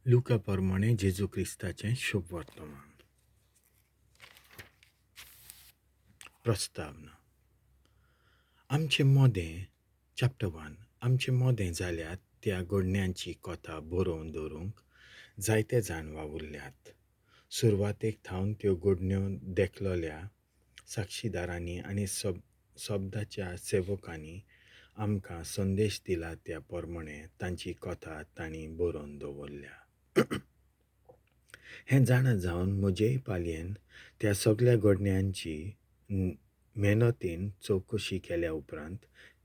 लुका परमाणें जेजू क्रिस्ताचें शुभ वर्तमान. प्रस्तावना. आमचे मोदें, चॅप्टर 1, आमचे मोदें जाल्यात त्या घडण्यांची कथा बरोवन दवरूंक जायते जाण वावुरल्यात. सुरवातेक थावन त्यो घडण्यो देखलोल्या साक्षीदारांनी आनी शब्दाच्या सेवकांनी आमकां संदेश दिला त्या प्रमाणे तांची कथा तांणी बरोवन दवरल्या. हें जाणा जावन म्हजेय पालयेन त्या सगल्या घडण्यांची मेहनतीन चवकशी केल्या उपरांत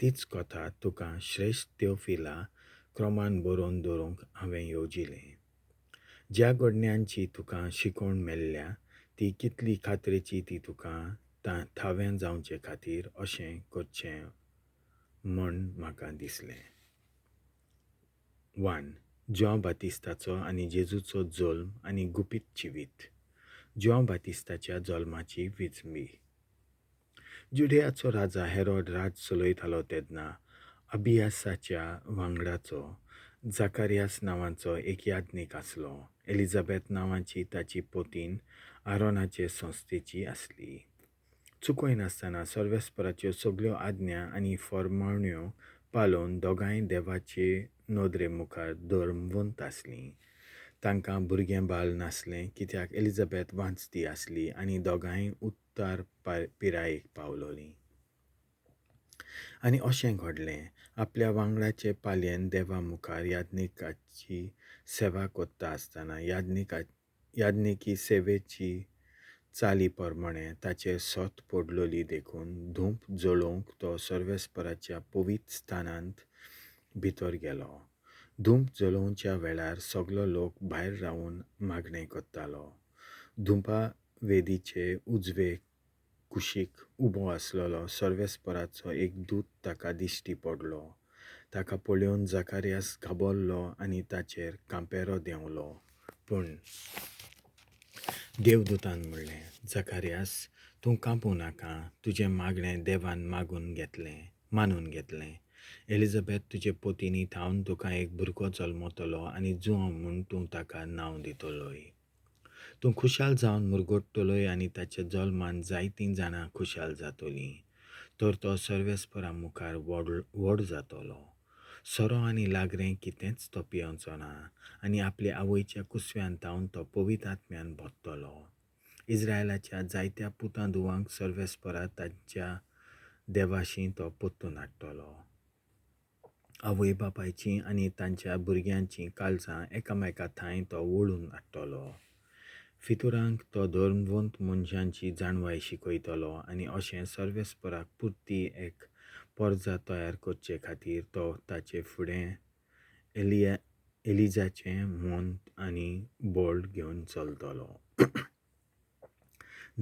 तीच कथा तुका श्रेश्ठ तेवफिला क्रमान बरोवन दवरूंक हांवें येवजिलें. ज्या घडण्यांची तुका शिकोवण मेळ्ळ्या ती कितली खात्रेची ती तुका थाव्यान जावचे खातीर अशें करचें म्हण म्हाका दिसलें. 1. ज्यांव बातिस्ताचो आनी जेजूचो जल्म आनी गुपीत जिवीत. ज्यांव बातिस्ताच्या जल्माची विजंबी. जुडियाचो राजा हेरोड राज चलयतालो तेन्ना अबियासाच्या वांगडाचो जाकारियास नांवाचो एक याज्ञीक आसलो. एलिझाबेथ नांवाची ताची पोतीन आरोनाचे संस्थेची आसली. चुकयनासतना सर्वेस्पराच्यो सगल्यो आज्ञा आनी फर्मावण्यो पालोवन दोगांय देवाचे नदरे मुखार धर्मवंत आसलीं. तांकां भुरगें बाल नासलें कित्याक एलिझाबेथ वांचती आसली आनी दोगांय उत्तर पिरायेक पावलोलीं. आनी अशें घडलें, आपल्या वांगडाचे पालयेन देवा मुखार याज्ञिकाची सेवा करता आसतना याज्ञिकी सेवेची चाली प्रमाणे ताचेर सत पडलोली देखून धूप जळोवंक तो सर्वेस्पराच्या पवित्र स्थानांत भितर गेलो. धूप जळोवच्या वेळार सगलो लोक भायर रावन मागणें करतालो. धुपा वेदीचे उजवे कुशीक उबो आसलेलो सर्वेस्पराचो एक दूत ताका दिश्टी पडलो. ताका पळोवन जाकारियास घाबरलो आनी ताचेर कांपेरो देंवलो. पूण देवदूतान म्हणलें, जाकारियास, तूं कांपूं नाका, तुजें मागणें देवान मागून घेतलें मानून घेतलें. एलिझाबेथ तुजे पोतीनी थावन तुका एक भुरगो जल्मतलो आनी जुआंव म्हूण तूं ताका नांव दितलोय. तूं खुशाल जावन मुरगट्टलोय आनी ताच्या जल्मान जायतीं जाणां खुशाल जातलीं. तर तो सर्वेस्परा मुखार व्हड जातलो. सोरो आनी लागरें कितेंच तो पियेवचो ना आनी आपल्या आवयच्या कुसव्यान थावन तो पवित्र आत्म्यान भरतलो. इस्रायलाच्या जायत्या पुतां धुवांक सर्वेस्परा तांच्या देवाशी तो परतून हाडटलो. आवय बापायची आनी तांच्या भुरग्यांचीं काळजां एकामेका थांय तो वळून हाडटलो. फितुरांक तो धर्मवंत मनशांची जाणवाय शिकयतलो आनी अशें सर्वेस्पराक पुरती एक परजा तयार करचे खातीर तो ताचे फुडें एलिजाचें मन आनी बळ घेवन चलतलो.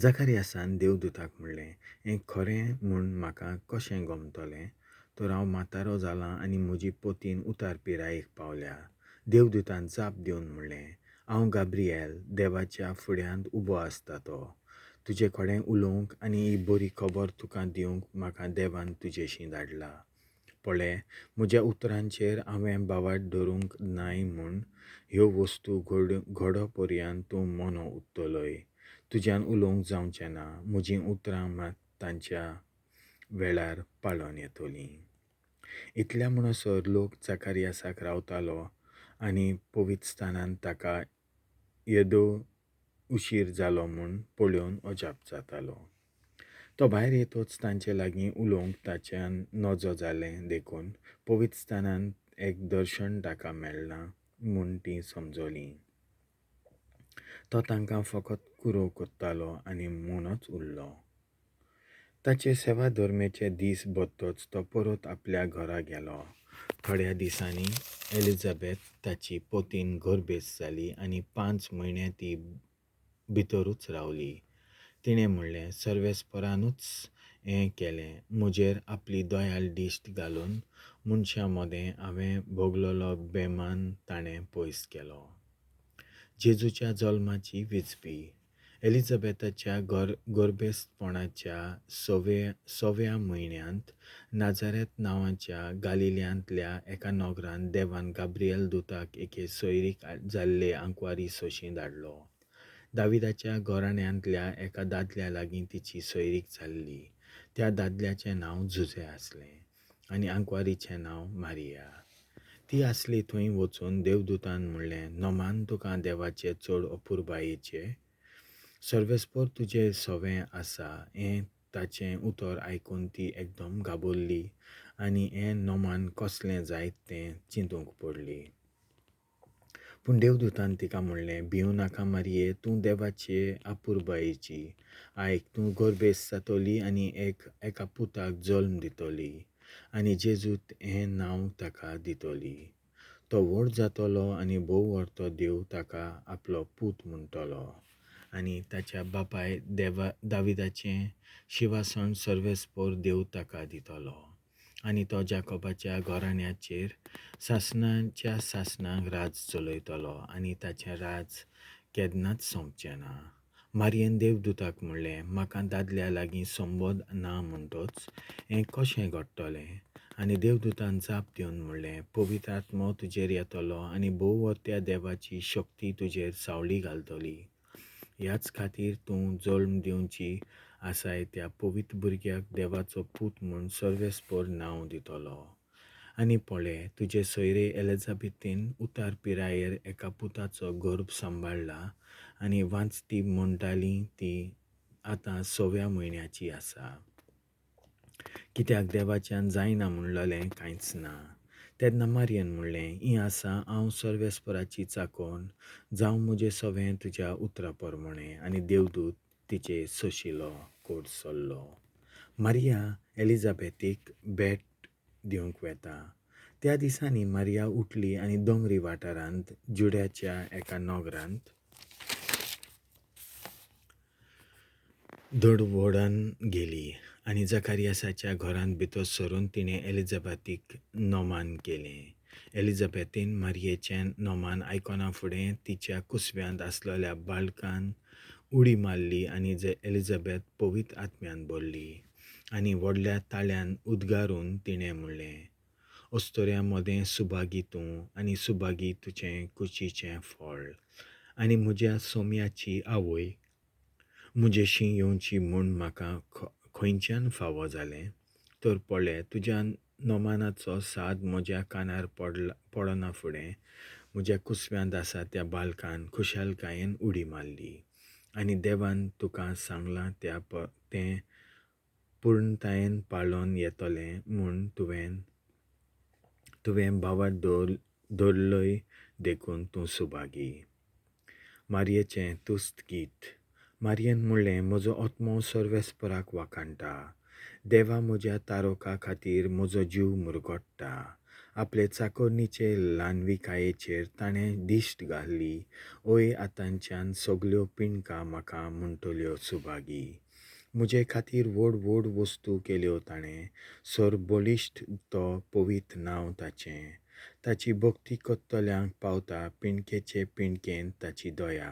जाकारियासान देवदूताक म्हणलें, हें खरें म्हूण म्हाका कशें गमतलें? तर हांव म्हातारो जालां आनी म्हजी पोतीन उतार पिरायेक पावल्या. देवदूतान जाप दिवन म्हणलें, हांव गाब्रिएल, देवाच्या फुड्यांत उबो आसता तो. तुजे कडेन उलोवंक आनी ही बरी खबर तुका दिवंक म्हाका देवान तुजेशी धाडला. पळय, म्हज्या उतरांचेर हांवें बावाट धरूंक नाय म्हूण ह्यो वस्तू घडो पर्यंत तूं मोनो उरतलोय. तुज्यान उलोवंक जावचें ना, म्हजीं उतरां मात तांच्या वेळार पाळोन येतलीं. इतल्या म्हणसर लोक जाकारियासाक रावतालो आनी पवित्र स्थानांत ताका येदो उशीर जालो म्हूण पळोवन अजाप जातालो. तो भायर येतच तांचे लागीं उलोवंक ताच्यान नजो जालें देखून पवित्र स्थानांत एक दर्शन ताका मेळ्ळां म्हूण तीं समजलीं. तो तांकां फकत कुरो करतालो आनी मोनोच उरलो. ताचे सेवा धर्मेचे दीस बत्तच तो परत आपल्या घरा गेलो. थोड्या दिसांनी एलिझाबेथ ताची पोतीन गर्भेस्त जाली आनी 5 म्हयने ती भितरूच रावली. तिणें म्हणलें, सर्वेस्परानूच हें केलें, म्हजेर आपली दयाळ दिश्ट घालून मनशां मदें हांवें भोगलेलो बेमान ताणें पयस केलो. जेजूच्या जल्माची विजपी. एलिझाबेथाच्या गर्भेस्तपणाच्या सव्या म्हयन्यांत नाझारेथ नांवाच्या गालिल्यांतल्या एका नगरांत देवान गाब्रिएल दुताक एके सोयरीक जाल्ले आंकवारी सोशी धाडलो. दाविदाच्या घराण्यांतल्या एका दादल्या लागीं तिची सोयरीक जाल्ली. त्या दादल्याचें नांव जुझे आसलें आनी आंकवारीचें नांव मारिया. ती आसली थंय वचून देवदूतान म्हणलें, नमान तुका देवाचे चड अपुरबायेचे, सर्वेस्पर तुजें सवें आसा. हें ताचें उतर आयकून ती एकदम घाबरली आनी हें नमान कसलें जायत तें चिंतूंक पडली. पूण देवदूतान तिका म्हणलें, भिवं नाका मारिये, तूं देवाचे अपुरबायेची. आयक, तूं गर्भेस्त जातली आनी एका पुताक जल्म दितली आनी जेजूत हें नांव ताका दितली. तो व्हड जातलो आनी भोव व्हडतो देव ताका आपलो पूत म्हणटलो आनी ताच्या बापाय दाविदाचें शिवासण सर्वेस्पर देव ताका दितलो आनी तो जाकोबाच्या घराण्याचेर सासणाच्या सासणाक राज चलयतलो आनी ताचें राज केन्नाच सोंपचें ना. मारियेन देवदूताक म्हणलें, म्हाका दादल्या लागीं संबोध ना म्हणटच हें कशें घडटलें? आनी देवदूतान जाप दिवन म्हणलें, पवित्र आत्मो तुजेर येतलो आनी भोव त्या देवाची शक्ती तुजेर सावळी घालतली. ह्याच खातीर तूं जल्म दिवची आसाय त्या पवित्र भुरग्याक देवाचो पूत म्हूण सर्वेस्पर नांव दितलो. आनी पळय, तुजे सोयरे एलिझाबेथीन उतार पिरायेर एका पुताचो गर्भ सांबाळ्ळा आनी वांचती म्हणटाली ती आतां 6व्या म्हयन्याची आसा. कित्याक देवाच्यान जायना म्हणलेलें कांयच ना. तेन्ना मारियेन म्हणलें, ही आसा हांव सर्वेस्पराची चाकोन, जावं म्हजें सवें तुज्या उतरा प्रमाणें. आनी देवदूत तिचे सोशिलो कोट सरलो. मारिया एलिझाबेथीक भेट दिवंक वेता. त्या दिसांनी मारिया उठली आनी दोंगरी वाठारांत जुड्याच्या एका नगरांत दडवडान गेली आनी जकारियासाच्या घरांत भितर सरून तिणें एलिझाबेथीक नमान केलें. एलिझाबेथीन मारियेचें नमान आयकना फुडें तिच्या कुसव्यांत आसलेल्या बाळकान उडी मारली आनी एलिझाबेथ पवित्र आत्म्यान भरली आनी व्हडल्या ताळ्यान उद्गारून तिणें म्हणलें, अस्तोऱ्यां मदें सुभागी तूं आनी सुभागी तुजें कुशीचें फळ, आनी म्हज्या सोम्याची आवय म्हजेशी येवची म्हूण म्हाका खंयच्यान फावो जालें? तर पळय, तुज्या नमानाचो साद म्हज्या कानार पडना फुडें म्हज्या कुसव्यांत आसा त्या बालकान खुशालकायेन उडी मारली आनी देवान तुका सांगलां तें पूर्णतायेन पाळोन येतलें म्हूण तुवें भावार्थ दवरलोय देखून तूं सुभागी. मारियेचें तुस्त गीत. मारियेन म्हणलें, म्हजो आत्मो सर्वेस्पराक वाखाणटा, देवा म्हज्या तारोका खातीर म्हजो जीव मुरगट्टा. आपले चाकोरणीचे ल्हानविकायेचेर ताणें दिश्ट घाली, ओय आतांच्यान सगल्यो पिंडकां म्हाका म्हणटल्यो सुभागी. म्हजे खातीर व्हड व्हड वस्तू केल्यो ताणें, सरबळिश्ट तो पवित्र नांव ताचें. ताची भक्ती करतल्यांक पावता पिंडकेचे पिंडकेन ताची दया.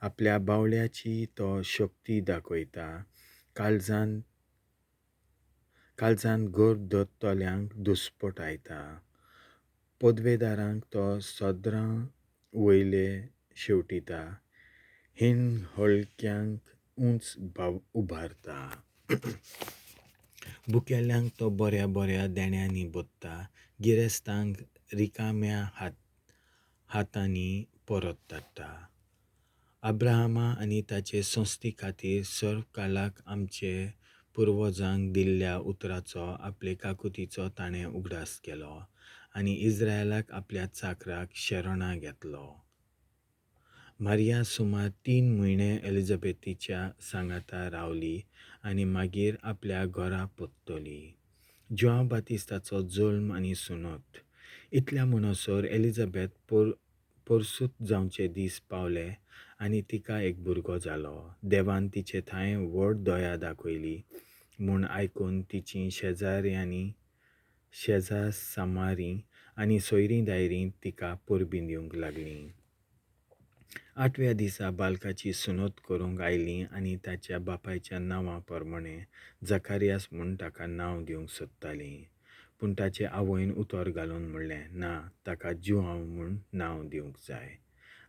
आपल्या बावळ्याची तो शक्ती दाखयता, काळजान गर्भ दवरतल्यांक दुस्पटायता. पदवेदारांक तो सदरां वयले शेवटिता, हीण हळक्यांक उंच उबारता. भुकेल्ल्यांक तो बऱ्या बऱ्या देण्यांनी भरता, गिरेस्तांक रिकाम्या हातांनी परत धाडटा. अब्राहमा आनी ताचे संस्थे खातीर सर्वकाळाक आमचे पुर्वजांक दिल्ल्या उतराचो आपले काकुतीचो ताणें उगडास केलो आनी इस्रायलाक आपल्या चाकराक शरणां घेतलो. मारिया सुमार 3 म्हयने एलिझाबेथीच्या सांगाता रावली आनी मागीर आपल्या घरा परतली. जुआंव बातिस्ताचो जल्म आनी सुनत. इतल्या म्हणसर एलिझाबेथ परसूत जावचे दीस पावले आनी तिका एक भुरगो जालो. देवान तिचे थंय व्हड दया दाखयली म्हूण आयकून तिची शेजाऱ्यांनी शेजार सामारी आनी सोयरीं दायरीं तिका परबीं दिवंक लागलीं. आठव्या दिसा बालकाची सुनत करूंक आयलीं आनी ताच्या बापायच्या नांवा प्रमाणें जकारियास म्हूण ताका नांव दिवंक सोदतालीं. पूण ताचे आवयन उतर घालून म्हणलें, ना, ताका जुआंव म्हूण नांव दिवंक जाय.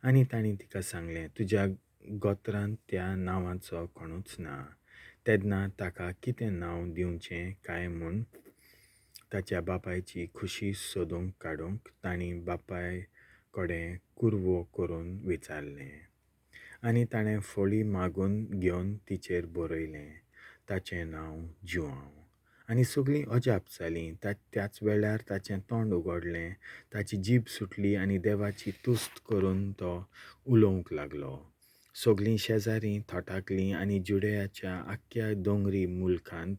आनी तांणी तिका सांगलें, तुज्या गोत्रांत त्या नांवाचो कोणूच ना. तेन्ना ताका कितें नांव दिवचें काय म्हूण ताच्या बापायची खुशी सोदूंक काडूंक तांणी बापाय कडेन कुरवो करून विचारलें. आनी ताणें फळी मागून घेवन तिचेर बरयलें, ताचें नांव जुआंव. आनी सगळीं अजाप जालीं. त्याच वेळार ताचें तोंड उगडलें, ताची जीब सुटली आनी देवाची तुस्त करून तो उलोवंक लागलो. सगळीं शेजारी थटाकलीं आनी जुडेयाच्या आख्ख्या दोंगरी मुलखांत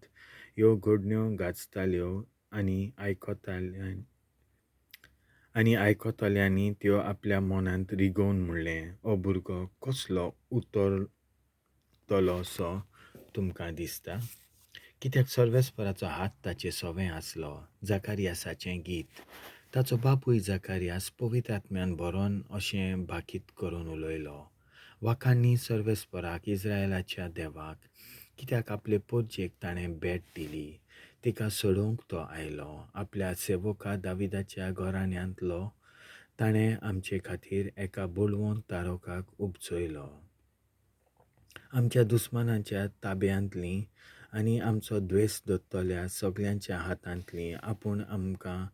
ह्यो घडण्यो गाजताल्यो आनी आयकतल्यांनी त्यो आपल्या मनांत रिगोवन म्हणलें, हो भुरगो कसलो उतरतलो सो तुमकां दिसता? कित्याक सर्वेस्पराचो हात ताचे सवें आसलो. जाकारियासाचें गीत. ताचो बापूय जाकारियास पवित्र आत्म्यान भरोन अशें भाकीत करून उलयलो, वाखांनी सर्वेस्पराक, इस्रायलाच्या देवाक, कित्याक आपले पोरजेक ताणें भेट दिली. तिका सोडोवंक तो आयलो. आपल्या सेवका दाविदाच्या घराण्यांतलो ताणें आमचे खातीर एका बळवंत तारोकाक उपजयलो. आमच्या दुस्मानाच्या ताब्यांतली आनी आमचो द्वेस दत्तल्या सगळ्यांच्या हातांतली आपूण आमकां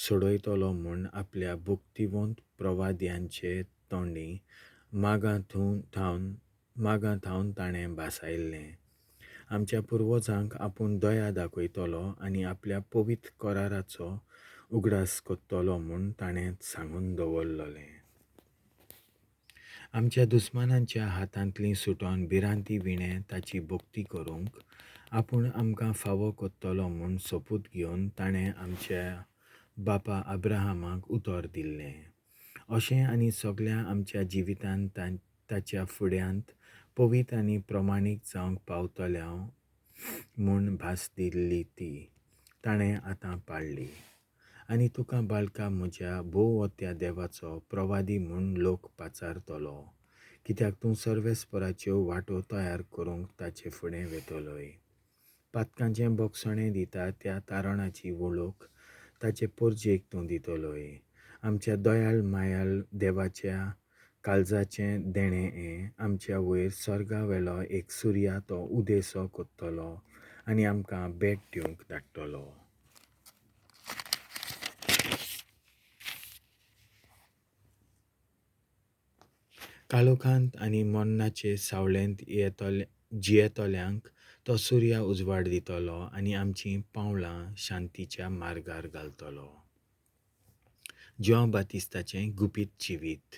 सोडयतलो म्हूण आपल्या भक्तिवंत प्रवाद्यांचे तोंडी मागां थावन ताणें भासायल्लें. आमच्या पुर्वजांक आपूण दया दाखयतलो आनी आपल्या पवित्र कराराचो उगडास करतलो म्हूण ताणें सांगून दवरलें. आमच्या दुस्मानांच्या हातांतली सुटोन भिरांती विणें ताची भक्ती करूंक आपूण आमकां फावो करतलो म्हूण सोपूत घेवन ताणें आमच्या बापा अब्राहमाक उतर दिल्लें. अशें आनी सगळ्या आमच्या जिवितांत ताच्या फुड्यांत पवित्र आनी प्रमाणीक जावंक पावतल्या म्हूण भास दिल्ली ती ताणें आतां पाळ्ळी. आनी तुका बाळका म्हज्या भोव त्या देवाचो प्रवादी म्हूण लोक पाचारतलो, कित्याक तूं सर्वेस्पराच्यो वाटो तयार करूंक ताचे फुडें वेतलोय. पातकांचें बोगसणें दिता त्या तारणाची वळख ताचे पोरजेक तूं दितलोय. आमच्या दयाळ मायाळ देवाच्या काळजाचें देणें हें आमच्या वयर सर्गा वेलो एक सुर्या तो उदेसो करतलो आनी आमकां भेट दिवंक धाडटलो. काळोखांत आनी मरणाचे सावळेंत जियेतल्यांक तो सुर्या उजवाड दितलो आनी आमचीं पावलां शांतीच्या मार्गार घालतलो. जुआंव बातिस्ताचें गुपीत जिवीत.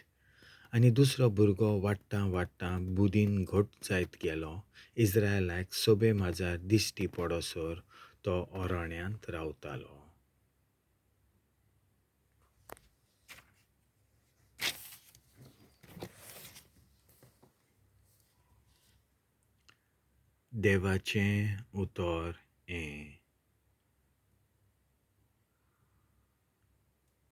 आनी दुसरो भुरगो वाडटां वाडटां बुदीन घट जायत गेलो. इस्रायलाक सोबे माजार दिश्टी पडसर तो अरण्यांत रावतालो. देवाचें उतर हें.